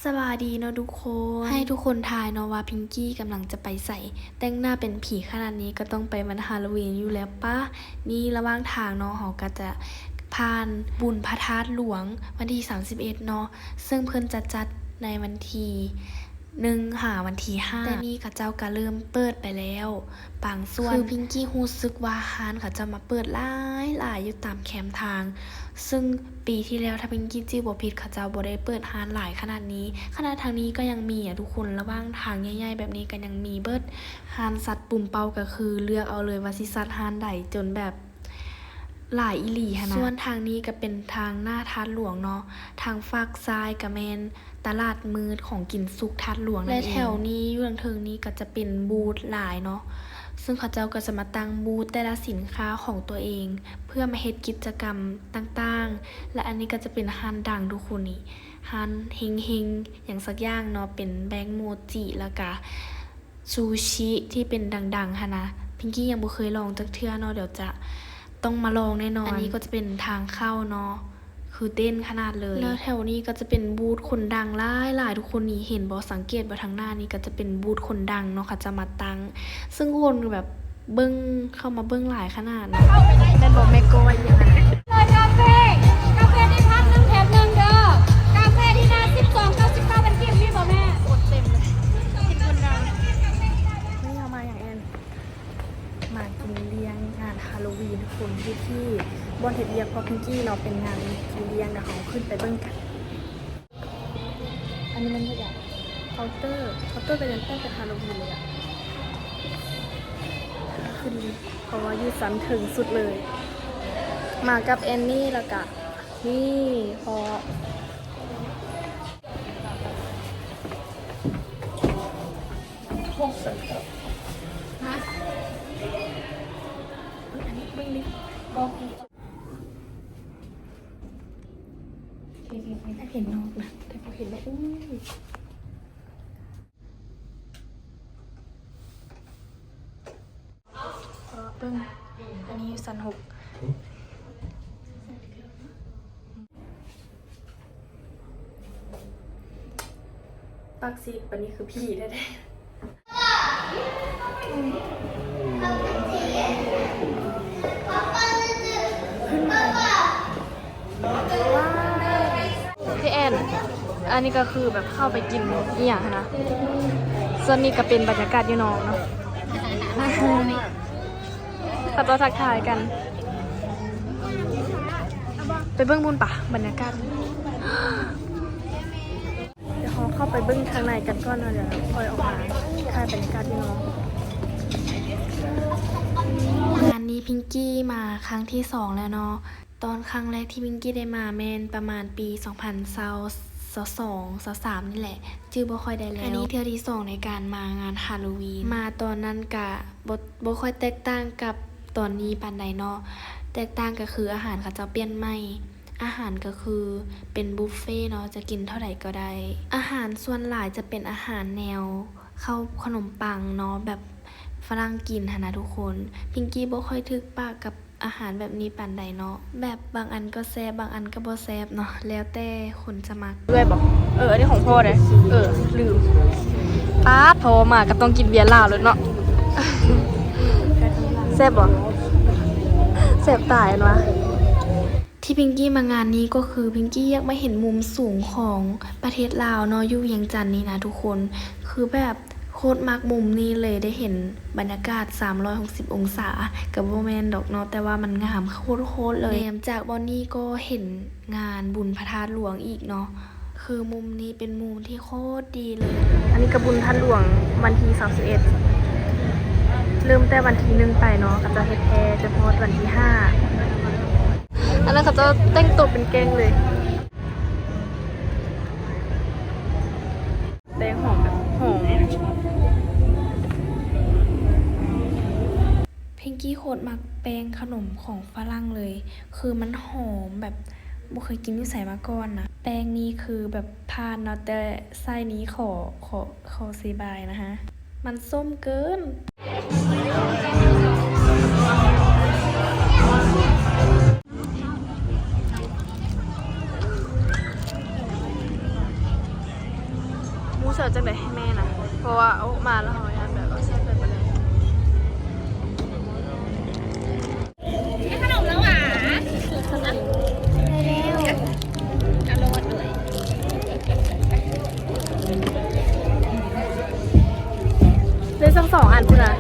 ສະບາຍດີເນາະທຸກຄົນ. ໃຫ້ທຸກຄົນທາຍເນາະວ່າພິງກີ້ກຳລັງຈະໄປໃສ. ແຕ່ງໜ້າເປັນຜີຂະໜາດນີ້ກໍຕ້ອງໄປວັນຮາໂລວີນຢູ່ແລ້ວປະ. ນີ້ລະຫວ່າງທາງເນາະ ເຮົາກໍຈະຜ່ານບຸນພະທາດຫຼວງວັນທີສາມສິບເອັດເນາະ ເຊິ່ງເພິ່ນຈະຈັດໃນວັນທີ ໜຶ່ງຫາວັນທີຫ້າ ແຕ່ນີ້ເຂົາເຈົ້າກະເລີ່ມເປີດໄປແລ້ວບາງສ່ວນ. ຄືພິງກີ້ຮູ້ສຶກວ່າຮ້ານເຂົາເຈົ້າມາເປີດຫຼາຍໆ ຢູ່ຕາມແຄມທາງ ເຊິ່ງປີທີ່ແລ້ວ ຖ້າພິງກີ້ຈື່ບໍ່ຜິດ ເຂົາເຈົ້າບໍ່ໄດ້ເປີດຮ້ານຫຼາຍຂະໜາດນີ້. ຂະໜາດທາງນີ້ກໍຍັງມີອະທຸກຄົນ ລະຫວ່າງທາງໃຫຍ່ໆແບບນີ້ກໍຍັງມີເບິດ. ຮ້ານສັດປຸມເປົ້າກໍຄືເລືອກເອົາເລີຍວ່າຊິສັດຮ້ານໃດ ຈົນແບບ ຫຼາຍອີ່ຫຼີຫັ້ນນະ. ສ່ວນທາງນີ້ກໍເປັນທາງໜ້າທາດຫຼວງເນາະ ທາງຟາກຊ້າຍກໍແມ່ນຕະຫຼາດມືດຂອງກິນສຸກທາດຫຼວງນັ້ນເອງ ແລະ ແຖວນີ້ຢູ່ທາງເທິງນີ້ກໍຈະເປັນບູດຫຼາຍເນາະ ເຊິ່ງເຂົາເຈົ້າກໍຈະມາຕັ້ງບູດແຕ່ລະສິນຄ້າຂອງຕົວເອງ ເພື່ອມາເຮັດກິດຈະກຳຕ່າງໆ ແລະ ອັນນີ້ກໍຈະເປັນຮ້ານດັງທຸກຄົນນີ້ ຮ້ານເຮັງໆ ຫຍັງສັກຢ່າງເນາະ ເປັນແປ້ງໂມຈິ ແລ້ວກະ ຊູຊິທີ່ເປັນດັງໆຫັ້ນນະ ພິງກີ້ຍັງບໍ່ເຄີຍລອງຈັກເທື່ອເນາະ ດຽວຈະຕ້ອງມາລອງແນ່ນອນ. ອັນນີ້ກໍຈະເປັນທາງເຂົ້າເນາະ ຄືເດັ່ນຂະໜາດເລີຍ ແລ້ວແຖວນີ້ກໍຈະເປັນບູດຄົນດັງຫຼາຍໆ ທຸກຄົນນີ້ເຫັນບໍ່ ສັງເກດບໍ່ ທາງໜ້ານີ້ກໍຈະເປັນບູດຄົນດັງເນາະ ເຂົາຈະມາຕັ້ງ ເຊິ່ງຄົນແບບເບິ່ງ ເຂົ້າມາເບິ່ງຫຼາຍຂະໜາດເນາະ. ແມ່ນບໍ່ແມ່ກ້ອຍ? ເລີຍກາເຟ ກາເຟນີ້ພັນໜຶ່ງແຖມໜຶ່ງເດີ ກາເຟນີ້ນະ ສິບສອງ ເກົ້າສິບເກົ້າ ເປັນກີບ ມີບໍ່ແມ່? ຄົນເຕັມເລີຍ ກິນຄົນດັງ. ມື້ນີ້ເຮົາມາຫຍັງແອນ? ມາກິນລ້ຽງງານຮາໂລວີນທຸກຄົນ ຢູ່ທີ່ບ່ອນເຮັດວຽກພໍ່ພິງກີ້ເນາະ ເປັນງານກິນລ້ຽງ ດຽວເຮົາຂຶ້ນໄປເບິ່ງກັນ. ອັນນີ້ມັນເຮັດຫຍັງ? ເຄົາເຕີ ເຄົາເຕີກໍຍັງແຕ່ງເປັນຮາໂລວີນເລີຍອະ ຄືດີ ເພາະວ່າຢູ່ຊັ້ນເທິງສຸດເລີຍ. ມາກັບແອນນີ້ ແລ້ວກະ ນີ້ພໍ້ ຮະ ເບິ່ງດິ ບອກ ເຫັນນອກນະ ແຕ່ບໍ່ເຫັນວ່າ ອຸ້ຍ ເບິ່ງ ອັນນີ້ຢູ່ຊັ້ນຫົກ ປາກຊິກ ປານນີ້ຄືຜີແທ້ໆ. ພີ່ແອນ ອັນນີ້ກໍຄືແບບເຂົ້າໄປກິນອີ່ຫຍັງຫັ້ນນະ ສ່ວນນີ້ກໍເປັນບັນຍາກາດຢູ່ນອກເນາະ ເຂົາເຈົ້າທັກທາຍກັນ ໄປເບິ່ງພຸ້ນປະ ບັນຍາກາດ. ດຽວເຮົາເຂົ້າໄປເບິ່ງທາງໃນກັນກ່ອນເນາະ ດຽວຄ່ອຍອອກມາຖ່າຍບັນຍາກາດຢູ່ນອກ. ງານນີ້ພິງກີ້ມາຄັ້ງທີສອງແລ້ວເນາະ ຕອນຄັ້ງແລກທີ່ພິງກີ້ໄດ້ມາແມ່ນປະມານປີສອງພັນຊາວສອງ ຊາວສາມນີ້ແຫຼະ ຈື່ບໍ່ຄ່ອຍໄດ້ແລ້ວ. ອັນນີ້ເທື່ອທີສອງໃນການມາງານຮາໂລວີນ ມາຕອນນັ້ນກະບໍ່ ບໍ່ຄ່ອຍແຕກຕ່າງກັບຕອນນີ້ປານໃດເນາະ ແຕກຕ່າງກະຄືອາຫານເຂົາເຈົ້າປ່ຽນໃໝ່. ອາຫານກໍຄືເປັນບຸບເຟເນາະ ຈະກິນເທົ່າໃດກໍໄດ້. ອາຫານສ່ວນຫຼາຍຈະເປັນອາຫານແນວເຂົ້າຂະໜົມປັງເນາະ ແບບຝຣັ່ງກິນຫັ້ນນະທຸກຄົນ. ພິງກີ້ບໍ່ຄ່ອຍຖືກປາກກັບອາຫານແບບນີ້ປານໃດເນາະ ແບບບາງອັນກໍແຊບ ບາງອັນກໍບໍ່ແຊບເນາະ ແລ້ວແຕ່ຄົນຈະມັກ. ເອື້ອຍບໍ? ເອີ ອັນນີ້ຂອງພໍ່ເດ້. ເອີ ລືມ. ປາດ ພໍ່ມາກໍຕ້ອງກິນເບຍລາວໂລດເນາະ. ແຊບບໍ? ແຊບຕາຍ ອັນວ່າ. ທີ່ພິງກີ້ມາງານນີ້ກໍຄືພິງກີ້ຢາກມາເຫັນມຸມສູງຂອງປະເທດລາວເນາະ ຢູ່ວຽງຈັນນີ້ນະທຸກຄົນ ຄືແບບໂຄດມັກມຸມນີ້ເລີຍ ໄດ້ເຫັນບັນຍາກາດສາມຮ້ອຍຫົກສິບອົງສາ ກໍບໍ່ແມ່ນດອກເນາະ ແຕ່ວ່າມັນງາມໂຄດໆເລີຍ. ແນມຈາກບ່ອນນີ້ກໍເຫັນງານບຸນພະທາດຫຼວງອີກເນາະ ຄືມຸມນີ້ເປັນມຸມທີ່ໂຄດດີເລີຍ. ອັນນີ້ກໍບຸນທາດຫຼວງວັນທີສາມສິບເອັດ ເລີ່ມແຕ່ວັນທີໜຶ່ງໄປເນາະ ເຂົາເຈົ້າເຮັດແຜ່ຈົນຮອດວັນທີຫ້າ. ອັນນັ້ນເຂົາເຈົ້າແຕ່ງໂຕເປັນແກ້ງເລີຍ ແປ້ງຫອມແບບຫອມ. ພິງກີ້ໂຄດມັກແປ້ງຂະໜົມຂອງຝຣັ່ງເລີຍ ຄືມັນຫອມແບບບໍ່ເຄີຍກິນຢູ່ໃສມາກ່ອນນະ. ແປ້ງນີ້ຄືແບບຜ່ານເນາະ ແຕ່ໄສ້ນີ້ຂໍ ຂໍ ຂໍເຊບາຍນະຮະ ມັນສົ້ມເກີນ. ເ ຈະເອົາຈັ່ງໃດໃຫ້ແມ່ນະ ເພາະວ່າອອກມາແລ້ວເຮົາຢ້ານແບບວ່າໃສ່ໄປບໍ່ໄດ້. ໄດ້ທັງສອງອັນພຸ້ນນະ.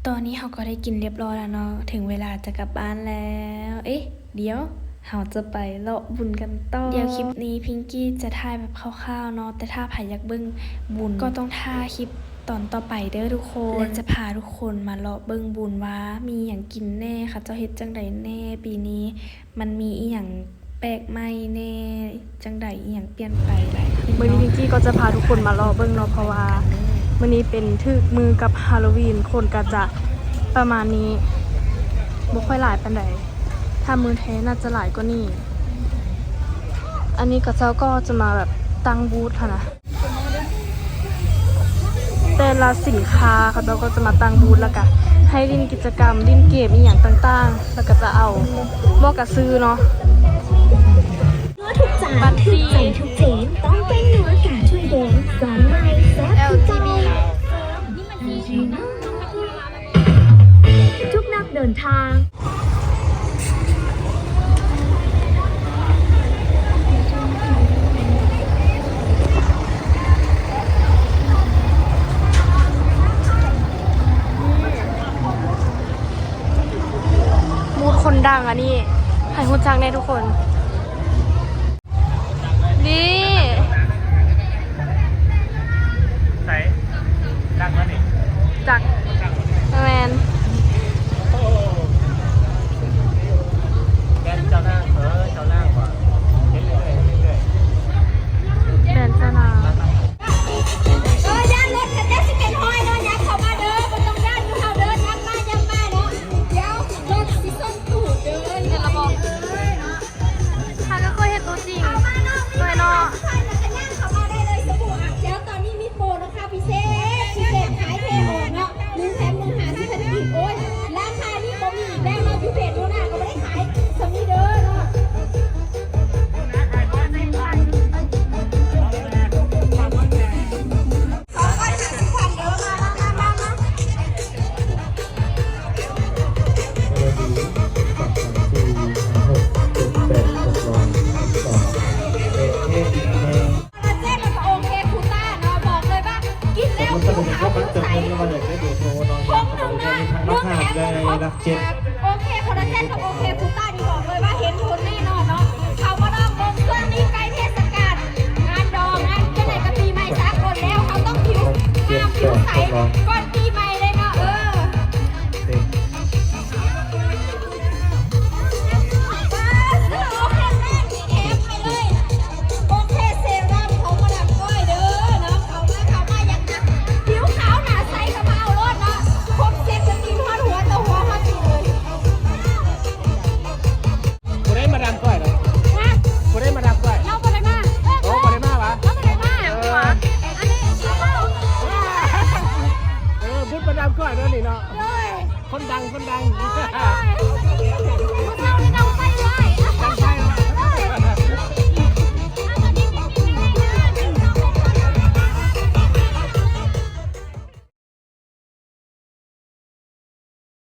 ຕອນນີ້ເຮົາກໍໄດ້ກິນຮຽບຮ້ອຍແລ້ວເນາະ ເຖິງເວລາຈະກັບບ້ານແລ້ວ. ເອະ ດຽວ ເຮົາຈະໄປເລາະບຸນກັນຕໍ່. ດຽວຄລິບນີ້ພິງກີ້ຈະຖ່າຍແບບຄ່າວໆເນາະ, ແຕ່ຖ້າໃຜຢາກເບິ່ງບຸນກໍຕ້ອງຖ້າຄລິບຕອນຕໍ່ໄປເດີທຸກຄົນ ແລະ ຈະພາທຸກຄົນມາເລາະເບິ່ງບຸນວ່າມີຫຍັງກິນແດ່, ເຂົາເຈົ້າເຮັດຈັ່ງໃດແດ່, ປີນີ້ມັນມີອີ່ຫຍັງແປກໃໝ່ແດ່, ຈັ່ງໃດ ອີ່ຫຍັງປ່ຽນໄປຫຼາຍຂຶ້ນເນາະ. ມື້ນີ້ພິງກີ້ກໍຈະພາທຸກຄົນມາເລາະເບິ່ງເນາະ, ເພາະວ່າມື້ນີ້ເປັນຖືກມື້ກັບຮາໂລວີນ, ຄົນກໍຈະປະມານນີ້ ບໍ່ຄ່ອຍຫຼາຍປານໃດ. ຖ້າມື້ແທ້ໜ້າຈະຫຼາຍກວ່ານີ້. ອັນນີ້ເຂົາເຈົ້າກໍຈະມາແບບຕັ້ງບູດຫັ້ນນະ, ແຕ່ລະສິນຄ້າເຂົາເຈົ້າກໍຈະມາຕັ້ງບູດ ແລ້ວກະໃຫ້ຫຼິ້ນກິດຈະກຳ ຫຼິ້ນເກມອີ່ຫຍັງຕ່າງໆ ແລ້ວກະຈະເອົາ ບໍ່ກະຊື້ເນາະ. ทุกจาน บัตรฟรี ถูกใจทุกชิ้น ต้องเป็นนัวกาช่วยเดน สองใบแซ่บทุกจาน ทุกนักเดินทาง บูธคนดังอันนี้ ให้รู้จักแน่ทุกคน นี่ ໃສ ດັງແລ້ວນີ້ ຈັກ ແມ່ນ ແບນເຈົ້ານາງ ເອີ ເຈົ້ານາງວ່າ ເຮັດເລື້ອຍໆ ເຮັດເລື້ອຍໆ ແບນເຈົ້ານາງ. ເອີ ຢ້ານລົດຂະເຈົ້າຊິເປັນຮອຍເນາະ ຍັບເຂົ້າມາເດີ ບໍ່ຕ້ອງຢ້ານໝູ່ເຮົາເດີ ຍັບມາ ຍັບມາເນາະ. ດຽວລົດຊິຊົນຕູດເດີ ເຫັນລະບໍ່? ເຮົາກໍເຄີຍເຫັນຕົວຈິງ ເຂົ້າມາເນາະ ເຄີຍເນາະ ເຂົ້າມາໄດ້ເລີຍ ສະບູ່ອາບແລ້ວ ຕອນນີ້ມີໂປຣເນາະ ພິເສດ ພິເສດຂາຍເທອອກເນາະ ໜຶ່ງແຖມໜຶ່ງ ຫ້າສິບພັນກີບ. ໂອ້ຍ ລາຄານີ້ບໍ່ມີອີກແລ້ວເນາະ ຢູ່ເພຈໂນນາກໍບໍ່ໄດ້ຂາຍສ່ຳນີ້ເດີເນາະ. ສອງຮ້ອຍຫ້າສິບພັນເດີ ມາ ມາ ມາ ມາ ມາ. ໂຄລາເຈນ ແລ້ວກໍໂອເຄຄູຕ້າເນາະ ບອກເລີຍວ່າກິນແລ້ວຜິວຂາວຜິວໃສ ຖົງໜຶ່ງນະ ໜຶ່ງແຖມໜຶ່ງເນາະ. ໂອເຄ ໂຄລາເຈນກັບໂອເຄຄູຕ້ານີ້ບອກເລີຍວ່າເຫັນຜົນແນ່ນອນເນາະ. ເຂົ້າມາລອງເບິ່ງ ຊ່ວງນີ້ໃກ້ເທດສະການງານດອງ ງານ ຈັ່ງໃດກໍປີໃໝ່ສາກົນແລ້ວ ເຮົາຕ້ອງຜິວງາມຜິວໃສກ່ອນປີໃໝ່ເລີຍເນາະ. ເອີ ໂອເຄ ເຊຣຳຂອງມາດາມກ້ອຍເດີເນາະ ເຂົ້າມາ ເຂົ້າມາ ຢາກຜິວຂາວໜ້າໃສກໍມາເອົາໂລດເນາະ ຄົບເຊັດ ຈະຕີນຮອດຫົວ ແຕ່ຫົວຮອດຕີນເລີຍ. ຜູ້ໃດມາດາມກ້ອຍເນາະ? ຮະ? ຜູ້ໃດມາດາມກ້ອຍ? ໂດຍ ຄົນດັງ ຄົນດັງ ໂດຍ ໂດຍ